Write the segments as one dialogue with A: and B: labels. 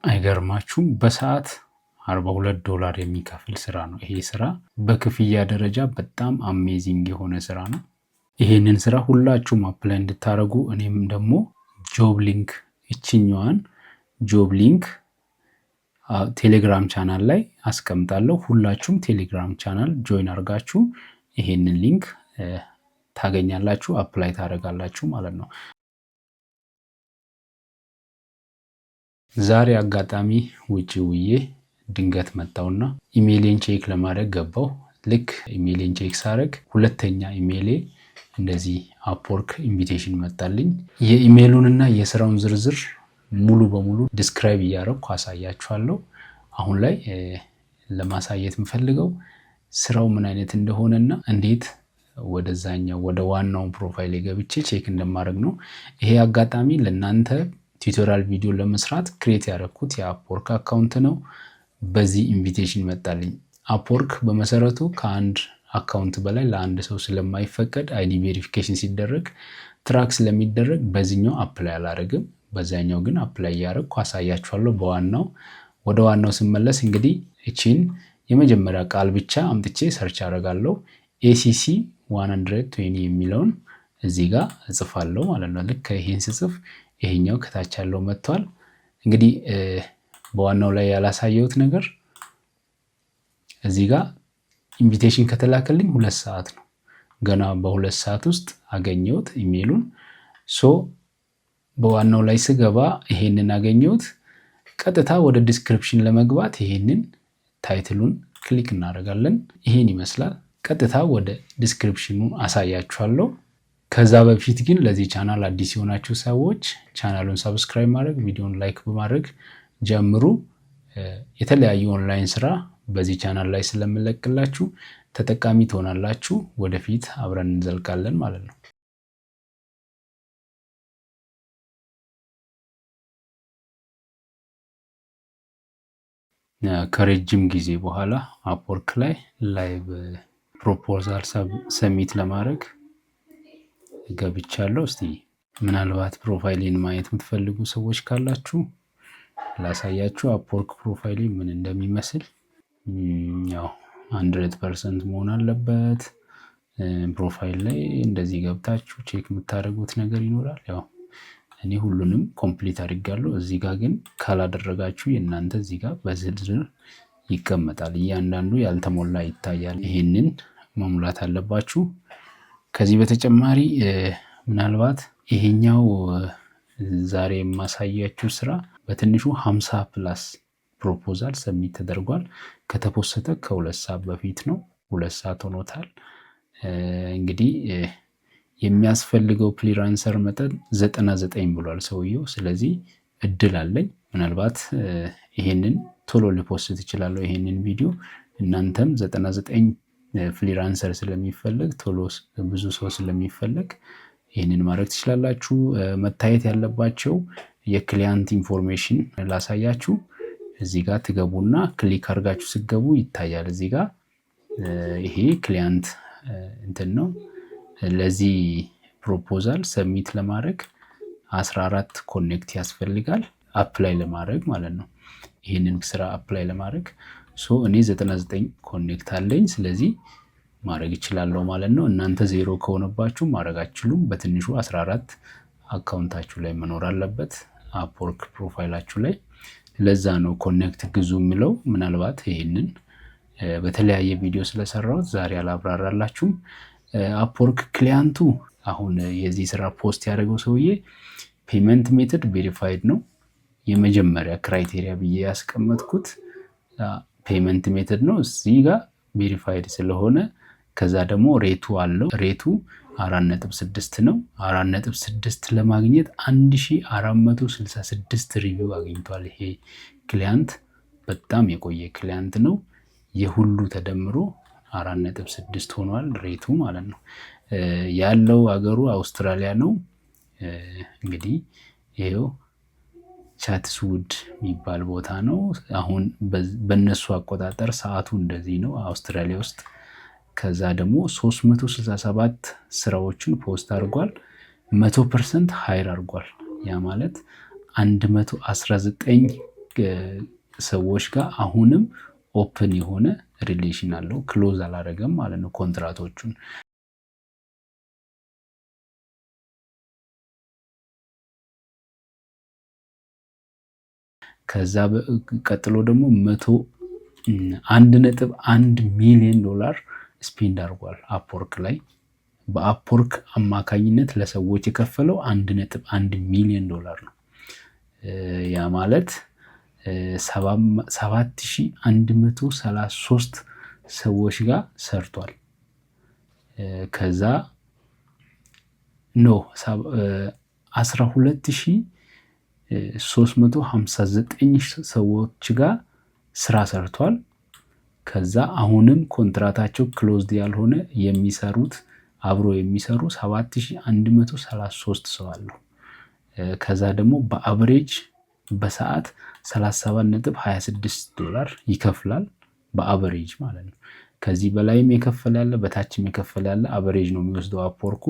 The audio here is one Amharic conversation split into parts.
A: አይገርማችሁም? በሰዓት 42 ዶላር የሚከፍል ስራ ነው። ይሄ ስራ በክፍያ ደረጃ በጣም amazing የሆነ ስራ ነው። ይሄንን ስራ ሁላችሁም apply እንድታደርጉ እኔም ደግሞ job link፣ እችኛዋን job link ቴሌግራም ቻናል ላይ አስቀምጣለሁ። ሁላችሁም ቴሌግራም channel join አድርጋችሁ ይሄንን link ታገኛላችሁ፣ apply ታደርጋላችሁ ማለት ነው። ዛሬ አጋጣሚ ውጪ ውዬ ድንገት መጣውና ኢሜይሌን check ለማድረግ ገባው። ልክ ኢሜይሌን check ሳደርግ ሁለተኛ ኢሜይሌ እንደዚህ Upwork invitation መጣልኝ። የኢሜይሉንና የስራውን ዝርዝር ሙሉ በሙሉ describe እያደረግኩ አሳያችኋለሁ። አሁን ላይ ለማሳየት የምፈልገው ስራው ምን አይነት እንደሆነና እንዴት ወደዛኛው ወደ ዋናው profile ገብቼ check እንደማድረግ ነው። ይሄ አጋጣሚ ለእናንተ tutorial ቪዲዮ ለመስራት create ያደረግኩት የ Upwork account ነው። በዚህ invitation መጣልኝ። Upwork በመሰረቱ ከአንድ account በላይ ለአንድ ሰው ስለማይፈቀድ፣ ID verification ሲደረግ track ስለሚደረግ በዚህኛው apply አላደርግም። በዛኛው ግን apply እያደረግኩ አሳያችኋለሁ። በዋናው ወደ ዋናው ስመለስ እንግዲህ እቺን የመጀመሪያ ቃል ብቻ አምጥቼ search አደርጋለሁ። ACC 120 የሚለውን እዚህ ጋር እጽፋለሁ ማለት ነው። ልክ ይሄን ስጽፍ ይሄኛው ከታች ያለው መጥቷል። እንግዲህ በዋናው ላይ ያላሳየሁት ነገር እዚህ ጋር invitation ከተላከልኝ 2 ሰዓት ነው። ገና በ2 ሰዓት ውስጥ አገኘሁት ኢሜይሉን። So በዋናው ላይ ስገባ ይሄንን አገኘሁት። ቀጥታ ወደ description ለመግባት ይሄንን title ኡን click እናደርጋለን። ይሄን ይመስላል። ቀጥታ ወደ description ኑ አሳያችኋለሁ። ከዛ በፊት ግን ለዚህ ቻናል አዲስ የሆናችሁ ሰዎች ቻናሉን subscribe ማድረግ፣ ቪዲዮን like በማድረግ ጀምሩ። የተለያዩ ኦንላይን ስራ በዚህ ቻናል ላይ ስለምለቅላችሁ ተጠቃሚ ትሆናላችሁ። ወደፊት አብረን እንዘልቃለን ማለት ነው። ከረጅም ጊዜ በኋላ Upwork ላይ live proposal submit ለማድረግ ገብቻለሁ። እስቲ ምናልባት profile ኤን ማየት የምትፈልጉ ሰዎች ካላችሁ ላሳያችሁ Upwork profile ኤ ምን እንደሚመስል። ያው 100% መሆን አለበት። Profile ላይ እንደዚህ ገብታችሁ check የምታደርጉት ነገር ይኖራል። ያው እኔ ሁሉንም complete አድርጋለሁ። እዚህ ጋር ግን ካላደረጋችሁ የእናንተ እዚህ ጋር በዝርዝር ይቀመጣል። እያንዳንዱ ያልተሞላ ይታያል። ይሄንን መሙላት አለባችሁ። ከዚህ በተጨማሪ ምናልባት ይሄኛው ዛሬ የማሳያችሁ ስራ በትንሹ 50 plus proposal submit ተደርጓል። ከተፖሰተ ከ2 ሰዓት በፊት ነው። 2 ሰዓት ሆኖታል። እንግዲህ የሚያስፈልገው freelancer መጠን 99 ብሏል ሰውየው። ስለዚህ እድል አለኝ። ምናልባት ይሄንን ቶሎ ል post እችላለሁ ይሄንን ቪዲዮ። እናንተም 99 freelancer ስለሚፈለግ፣ ቶሎ ብዙ ሰው ስለሚፈለግ ይህንን ማድረግ ትችላላችሁ። መታየት ያለባቸው የ client information ላሳያችሁ። እዚህ ጋር ትገቡና click አድርጋችሁ ስትገቡ ይታያል። እዚህ ጋር ይሄ client እንትን ነው። ለዚህ proposal submit ለማድረግ 14 connect ያስፈልጋል apply ለማድረግ ማለት ነው። ይህንን ስራ apply ለማድረግ so እኔ 99 connect አለኝ። ስለዚህ ማድረግ እችላለሁ ማለት ነው። እናንተ ዜሮ ከሆነባችሁ ማድረግ አትችሉም። በትንሹ 14 account ኣችሁ ላይ መኖር አለበት Upwork profile ኣችሁ ላይ። ለዛ ነው connect ግዙ የሚለው። ምናልባት ይህንን በተለያየ ቪዲዮ ስለሰራሁት ዛሬ አላብራራላችሁም። Upwork client ኡ አሁን የዚህ ስራ post ያደረገው ሰውዬ payment method verified ነው። የመጀመሪያ criteria ብዬ ያስቀመጥኩት payment method ነው። እዚህ ጋር verified ስለሆነ ከዛ ደግሞ rate ኡ አለው። Rate ኡ 4.6 ነው። 4.6 ለማግኘት 1466 review አግኝቷል። ይሄ client በጣም የቆየ client ነው። የሁሉ ተደምሮ 4.6 ሆኗል rate ኡ ማለት ነው። ያለው አገሩ አውስትራሊያ ነው። እንግዲህ ይሄው Chatswood የሚባል ቦታ ነው። አሁን በእነሱ አቆጣጠር ሰዓቱ እንደዚህ ነው አውስትራሊያ ውስጥ። ከዛ ደግሞ 367 ስራዎችን post አድርጓል። 100% hire አድርጓል። ያ ማለት 119 ሰዎች ጋር አሁንም open የሆነ relation አለው። Close አላረገም ማለት ነው ኮንትራቶቹን። ከዛ ቀጥሎ ደግሞ 101.1 ሚሊዮን ዶላር spend አድርጓል Upwork ላይ። በ Upwork አማካኝነት ለሰዎች የከፈለው 1.1 ሚሊዮን ዶላር ነው። ያ ማለት 7133 ሰዎች ጋር ሰርቷል። ከዛ no 12,359 ሰዎች ጋር ስራ ሰርቷል። ከዛ አሁንም ኮንትራታቸው closed ያልሆነ የሚሰሩት አብሮ የሚሰሩ 7133 ሰው አሉ። ከዛ ደግሞ በ average በሰዓት 37.26 ዶላር ይከፍላል። በ average ማለት ነው። ከዚህ በላይም የከፈለ ያለ፣ በታችም የከፈለ ያለ፣ average ነው የሚወስደው Upwork ኩ፣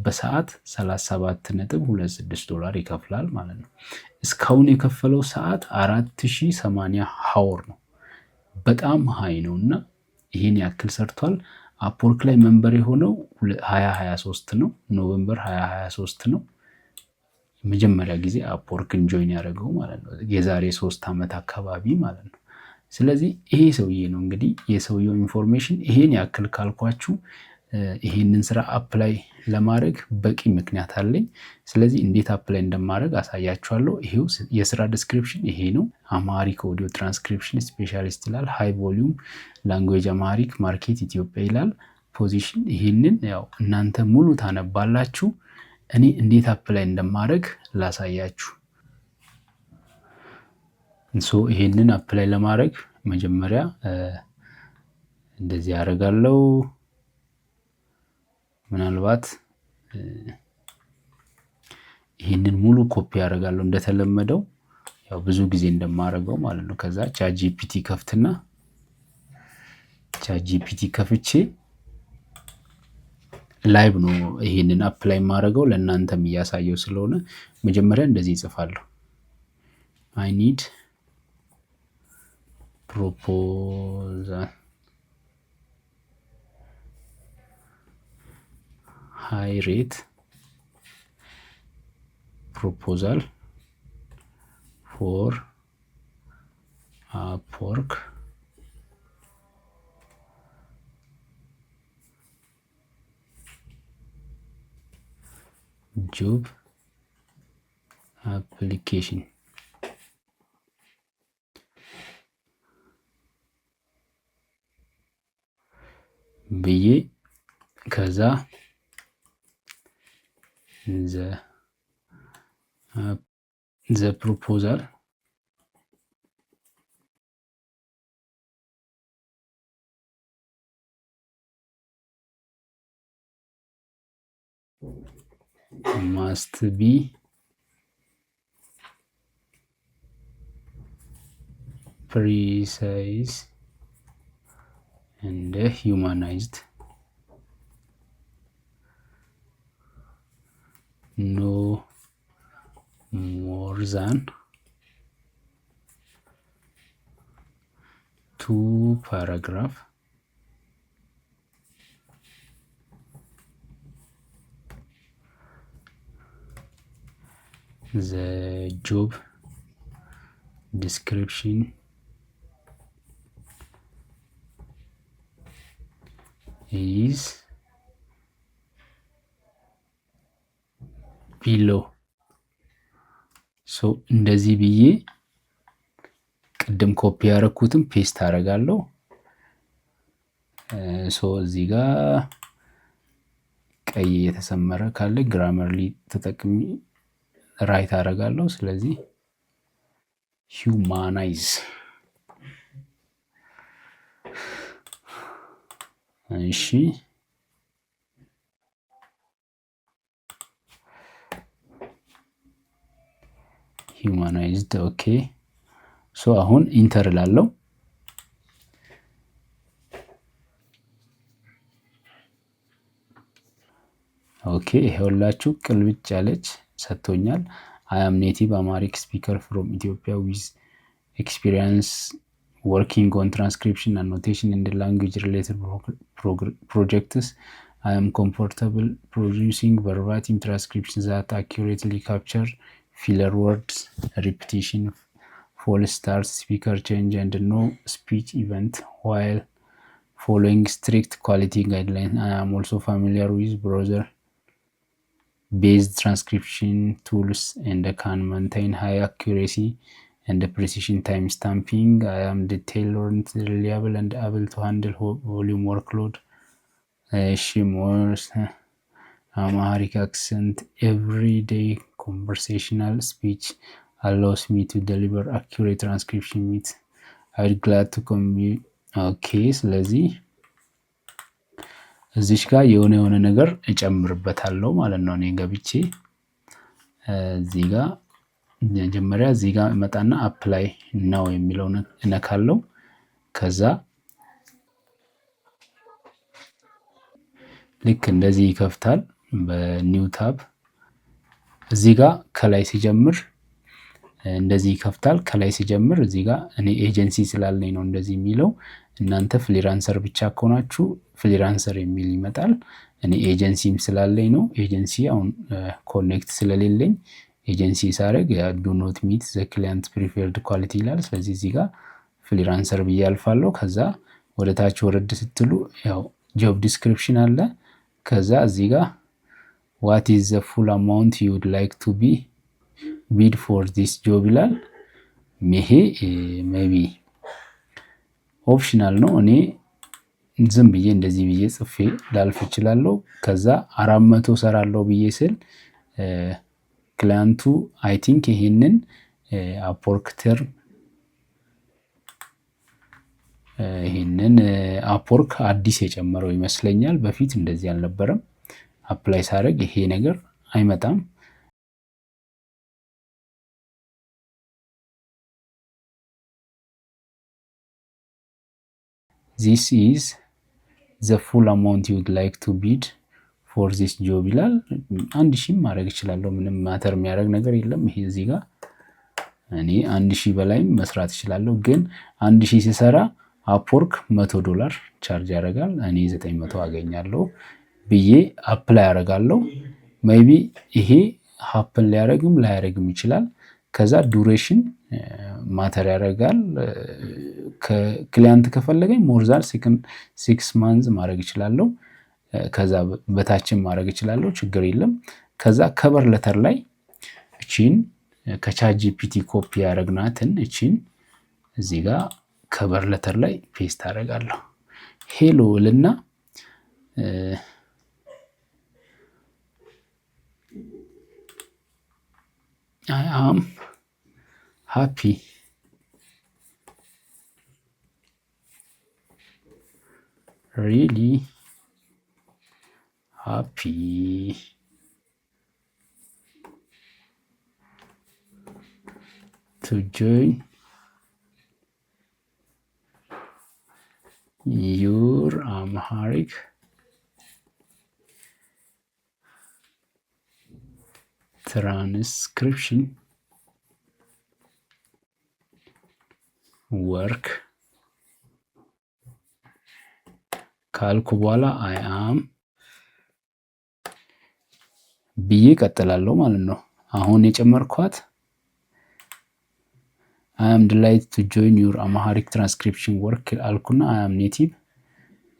A: በሰዓት 37.26 ዶላር ይከፍላል ማለት ነው። እስካሁን የከፈለው ሰዓት 4080 hour ነው። በጣም high ነው እና ይህን ያክል ሰርቷል። Upwork ላይ member የሆነው 2023 ነው፣ November 2023 ነው መጀመሪያ ጊዜ Upwork ን join ያደረገው ማለት ነው። የዛሬ 3 ዓመት አካባቢ ማለት ነው። ስለዚህ ይሄ ሰውዬ ነው። እንግዲህ የሰውየው information ይሄን ያክል ካልኳችሁ ይሄንን ስራ apply ለማድረግ በቂ ምክንያት አለኝ። ስለዚህ እንዴት apply እንደማደርግ አሳያችኋለሁ። ይሄው የስራ description ይሄ ነው። አማሪክ ኦዲዮ ትራንስክሪፕሽን ስፔሻሊስት ይላል። High volume language Amharic market ኢትዮጵያ ይላል። Position ይሄንን ያው እናንተ ሙሉ ታነባላችሁ። እኔ እንዴት apply እንደማደርግ ላሳያችሁ። So ይሄንን apply ለማድረግ መጀመሪያ እንደዚህ አደርጋለሁ። ምናልባት ይህንን ሙሉ ኮፒ አደርጋለሁ እንደተለመደው፣ ያው ብዙ ጊዜ እንደማደርገው ማለት ነው። ከዛ ChatGPT ከፍትና ChatGPT ከፍቼ live ነው ይሄንን apply የማደርገው፣ ለእናንተም እያሳየው ስለሆነ መጀመሪያ እንደዚህ ይጽፋለሁ። I need proposal, high rate proposal for Upwork job application። ብዬ ከዛ the proposal must be precise and humanized, no more than two paragraph, the job description is below። So እንደዚህ ብዬ ቅድም ኮፒ ያደረኩትን paste አደርጋለሁ። So እዚህ ጋር ቀይ የተሰመረ ካለ Grammarly ተጠቅሜ right አደርጋለሁ። ስለዚህ humanize፣ እሺ፣ humanized, okay። So አሁን enter እላለሁ። Okay, ይሄውላችሁ ቅልብጭ ያለች ሰጥቶኛል። I am native Amharic speaker from Ethiopia with ኤክስፒሪየንስ ወርኪንግ ኦን ትራንስክሪፕሽን፣ አኖቴሽን and language related projects. I am comfortable producing verbatim transcriptions that accurately capture filler words, repetition, false starts, speaker change, and no speech event while following strict quality guidelines. I am also familiar with browser based transcription tools and can maintain high accuracy and precision timestamping. I am detail oriented, reliable, and able to handle volume workload. እሺ፣ more Amharic accent, everyday conversational speech allows me to deliver accurate transcription with I'd glad to commute. Okay፣ ስለዚህ እዚች ጋር የሆነ የሆነ ነገር እጨምርበታለሁ ማለት ነው። እኔ ገብቼ እዚህ ጋር መጀመሪያ እዚህ ጋር እመጣና apply now የሚለውን እነካለው። ከዛ ልክ እንደዚህ ይከፍታል በ new tab። እዚህ ጋር ከላይ ሲጀምር እንደዚህ ይከፍታል። ከላይ ሲጀምር እዚህ ጋር እኔ ኤጀንሲ ስላለኝ ነው እንደዚህ የሚለው። እናንተ freelancer ብቻ ከሆናችሁ freelancer የሚል ይመጣል። እኔ ኤጀንሲም ስላለኝ ነው። ኤጀንሲ አሁን connect ስለሌለኝ ኤጀንሲ ሳደርግ do not meet the client preferred quality ይላል። ስለዚህ እዚህ ጋር freelancer ብዬ አልፋለሁ። ከዛ ወደ ታች ወረድ ስትሉ ያው job description አለ። ከዛ እዚህ ጋር "What is the full amount you would like to be bid for this job?" ይላል። ይሄ maybe optional ነው። እኔ ዝም ብዬ እንደዚህ ብዬ ጽፌ ላልፍ እችላለሁ። ከዛ 400 ሰራለሁ ብዬ ስል client ኡ I think ይሄንን Upwork term፣ ይሄንን Upwork አዲስ የጨመረው ይመስለኛል። በፊት እንደዚህ አልነበረም። Apply ሳደርግ ይሄ ነገር አይመጣም። "This is the full amount you'd like to bid for this job" ይላል። 1000ም ማድረግ እችላለሁ። ምንም matter የሚያደርግ ነገር የለም። ይሄ እዚህ ጋር እኔ 1000 በላይም መስራት እችላለሁ። ግን 1000 ሲሰራ Upwork 100 ዶላር charge ያደርጋል። እኔ 900 አገኛለሁ ብዬ apply አደርጋለሁ። Maybe ይሄ happen ሊያደርግም ላያደርግም ይችላል። ከዛ duration matter ያደርጋል። Client ከፈለገኝ more than 6 months ማድረግ እችላለሁ። ከዛ በታችን ማድረግ እችላለሁ። ችግር የለም። ከዛ cover letter ላይ እቺን ከ ChatGPT copy ያደረግናትን እቺን እዚህ ጋር cover letter ላይ paste አደርጋለሁ። Hello እልና I am happy really happy to join your Amharic ትራንስክሪፕሽን ወርክ ካልኩ በኋላ I am ብዬ እቀጥላለሁ ማለት ነው። አሁን የጨመርኳት "I am delighted to join your አምሃሪክ ትራንስክሪፕሽን ወርክ" አልኩና "I am native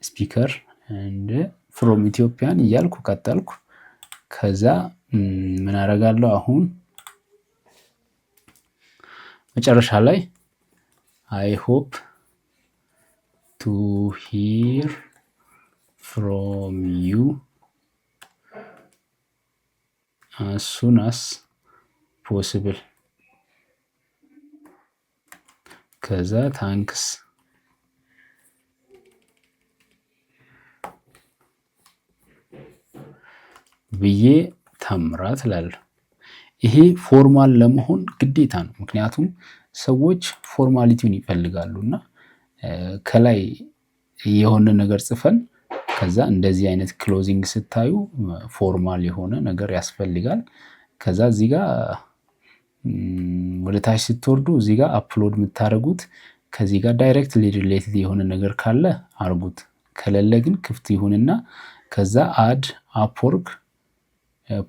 A: speaker and from Ethiopian" እያልኩ ቀጠልኩ። ከዛ ምን አደርጋለሁ? አሁን መጨረሻ ላይ "I hope to hear from you as soon as possible" ከዛ thanks ብዬ ታምራት እላለሁ። ይሄ formal ለመሆን ግዴታ ነው። ምክንያቱም ሰዎች formality ውን ይፈልጋሉ እና ከላይ የሆነ ነገር ጽፈን ከዛ እንደዚህ አይነት closing ስታዩ formal የሆነ ነገር ያስፈልጋል። ከዛ እዚህ ጋር ወደ ታች ስትወርዱ እዚህ ጋር upload የምታደርጉት ከዚህ ጋር directly related የሆነ ነገር ካለ አርጉት፣ ከሌለ ግን ክፍት ይሁንና ከዛ add Upwork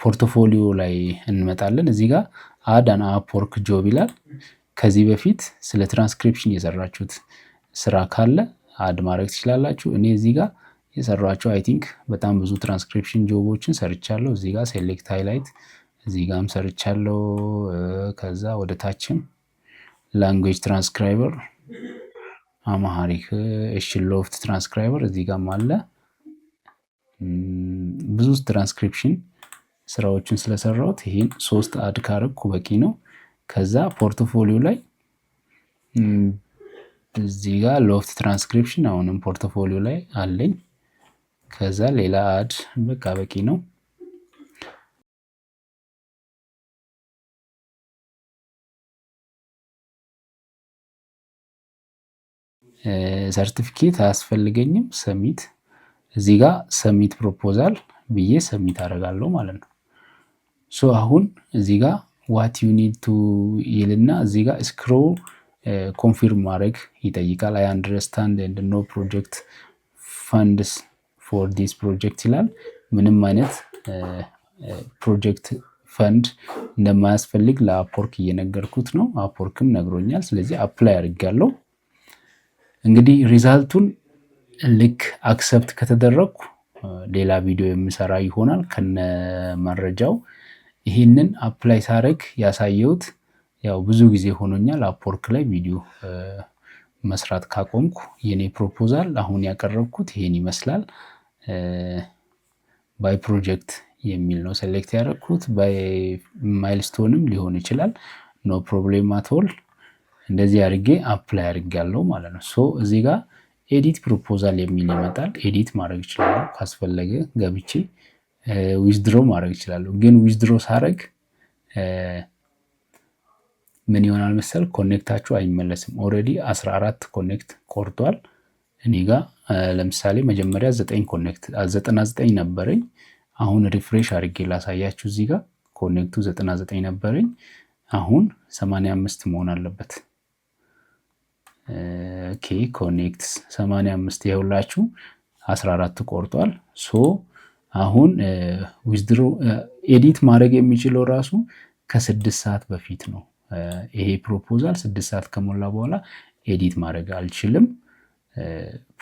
A: portfolio ላይ እንመጣለን። እዚህ ጋር add an Upwork job ይላል። ከዚህ በፊት ስለ ትራንስክሪፕሽን የሰራችሁት ስራ ካለ add ማድረግ ትችላላችሁ። እኔ እዚህ ጋር የሰራኋቸው I think በጣም ብዙ ትራንስክሪፕሽን ጆቦችን ሰርቻለሁ። እዚህ ጋር select highlight እዚህ ጋርም ሰርቻለሁ። ከዛ ወደ ታችም ላንጉዌጅ ትራንስክራይበር አማሃሪክ፣ እሺ ሎፍት ትራንስክራይበር እዚህ ጋርም አለ። ብዙ ትራንስክሪፕሽን ስራዎችን ስለሰራሁት ይሄን ሶስት add ካረግኩ በቂ ነው። ከዛ portfolio ላይ እዚህ ጋር ሎፍት ትራንስክሪፕሽን አሁንም portfolio ላይ አለኝ። ከዛ ሌላ add በቃ በቂ ነው። ሰርቲፊኬት አያስፈልገኝም። Submit እዚህ ጋር submit proposal ብዬ submit አደርጋለሁ ማለት ነው። So አሁን እዚህ ጋር what you need to ይልና እዚህ ጋር scroll confirm ማድረግ ይጠይቃል። I understand and no project funds for this project ይላል። ምንም አይነት project fund እንደማያስፈልግ ለ Upwork እየነገርኩት ነው። Upwork ም ነግሮኛል። ስለዚህ apply አድርጋለሁ። እንግዲህ result ኡን ልክ accept ከተደረግኩ ሌላ ቪዲዮ የምሰራ ይሆናል ከነ መረጃው። ይህንን apply ሳረግ ያሳየሁት ያው ብዙ ጊዜ ሆኖኛል Upwork ላይ ቪዲዮ መስራት ካቆምኩ። የኔ proposal አሁን ያቀረብኩት ይሄን ይመስላል። By project የሚል ነው select ያደረግኩት። By milestone ም ሊሆን ይችላል። No problem at all። እንደዚህ አድርጌ apply አድርጌያለሁ ማለት ነው። So እዚህ ጋር edit proposal የሚል ይመጣል። Edit ማድረግ እችላለሁ ካስፈለገ ገብቼ withdraw ማድረግ እችላለሁ። ግን withdraw ሳረግ ምን ይሆናል መሰል connect ኣችሁ አይመለስም። Already 14 connect ቆርጧል። እኔ ጋ ለምሳሌ መጀመሪያ 9 connect 99 ነበረኝ። አሁን refresh አድርጌ ላሳያችሁ። እዚህ ጋር connect ኡ 99 ነበረኝ። አሁን 85 መሆን አለበት። Okay, connect 85 ይኸውላችሁ 14 ቆርጧል። So አሁን withdraw edit ማድረግ የሚችለው ራሱ ከ6 ሰዓት በፊት ነው። ይሄ proposal 6 ሰዓት ከሞላ በኋላ edit ማድረግ አልችልም።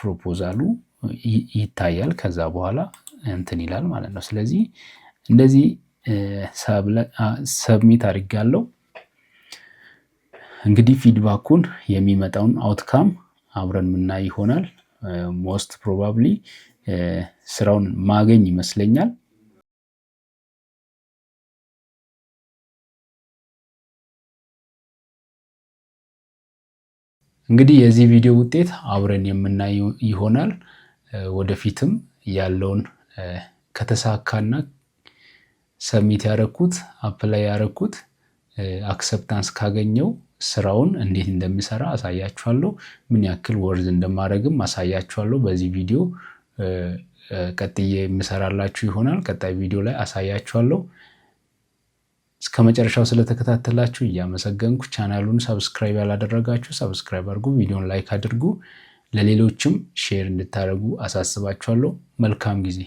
A: Proposal ኡ ይታያል። ከዛ በኋላ እንትን ይላል ማለት ነው። ስለዚህ እንደዚህ submit አድርጋለሁ። እንግዲህ feedback ኡን የሚመጣውን outcome አብረን የምናይ ይሆናል። Most probably ስራውን ማገኝ ይመስለኛል። እንግዲህ የዚህ ቪዲዮ ውጤት አብረን የምናይ ይሆናል። ወደፊትም ያለውን ከተሳካና submit ያረኩት apply ያረኩት acceptance ካገኘው ስራውን እንዴት እንደሚሰራ አሳያችኋለሁ። ምን ያክል worth እንደማደርግም አሳያችኋለሁ። በዚህ ቪዲዮ ቀጥዬ የምሰራላችሁ ይሆናል። ቀጣይ ቪዲዮ ላይ አሳያችኋለሁ። እስከ መጨረሻው ስለተከታተላችሁ እያመሰገንኩ ቻናሉን subscribe ያላደረጋችሁ subscribe አድርጉ፣ ቪዲዮን like አድርጉ፣ ለሌሎችም share እንድታደርጉ አሳስባችኋለሁ። መልካም ጊዜ።